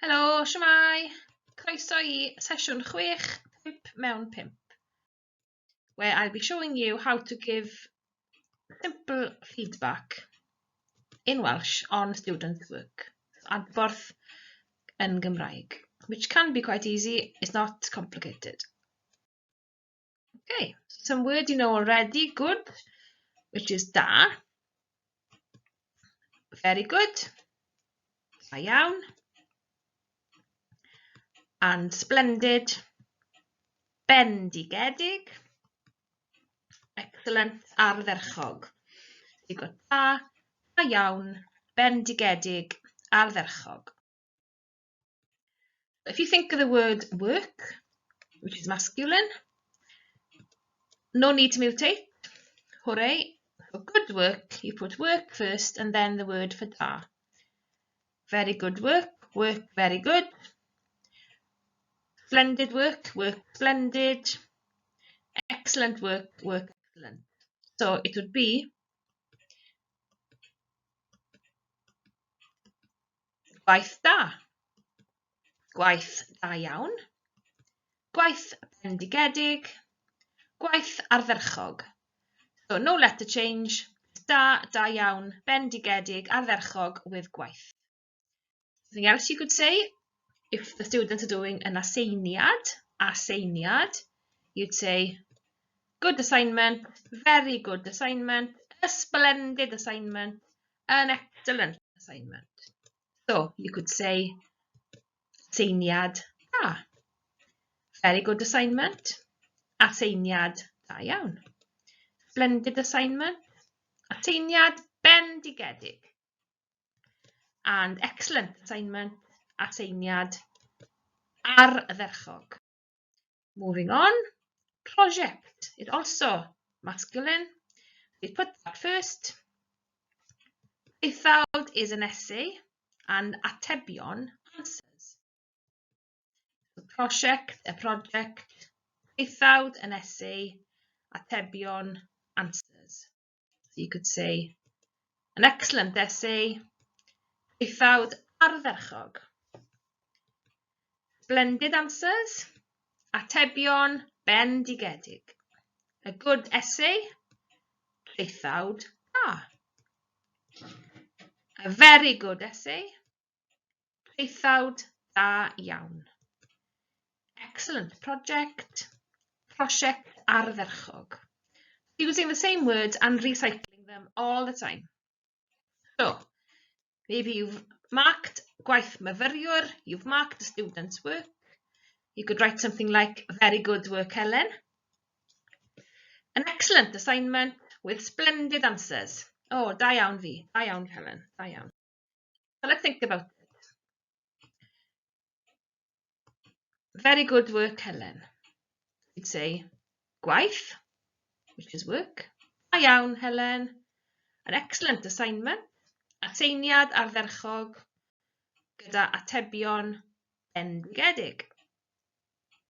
Helo, shwmae? Croeso i sesiwn 6, 5 mewn 5, where I'll be showing you how to give simple feedback in Welsh on student work. Adborth yn Gymraeg, which can be quite easy, it's not complicated. Okay, some words you know already, good, which is da. Very good, da iawn. And splendid, bendigedig, excellent, ardderchog. You've got da, da iawn, bendigedig, ardderchog. If you think of the word work, which is masculine, no need to mutate. Hooray. For good work, you put work first and then the word for da. Very good work, work very good. Splendid work, work splendid. Excellent work, work excellent. So it would be Gwaith da. Gwaith da iawn. Gwaith bendigedig. Gwaith ardderchog. So no letter change. Da, da iawn, bendigedig, ardderchog with gwaith. Something else you could say, if the students are doing an aseiniad, aseiniad, you'd say, good assignment, very good assignment, a splendid assignment, an excellent assignment. So you could say aseiniad da. Very good assignment. Aseiniad da iawn. Splendid assignment. Aseiniad bendigedig. And excellent assignment. Aseiniad ardderchog. Moving on, prosiect is also masculine. We put that first. Traethawd is an essay and atebion answers. So prosiect, a project, traethawd, an essay, atebion, answers. So you could say an excellent essay, traethawd ardderchog. Splendid answers, atebion bendigedig. A good essay, traethawd da. A very good essay, traethawd da iawn. Excellent project, prosiect ardderchog. Using the same words and recycling them all the time. So, maybe you've marked gwaith myfyriwr, you've marked the student's work. You could write something like, very good work, Helen. An excellent assignment with splendid answers. Oh, da iawn fi, da iawn, Helen, da iawn. So let's think about it. Very good work, Helen. You'd say gwaith, which is work. Da iawn, Helen. An excellent assignment. Aseiniad ardderchog gyda atebion bendigedig.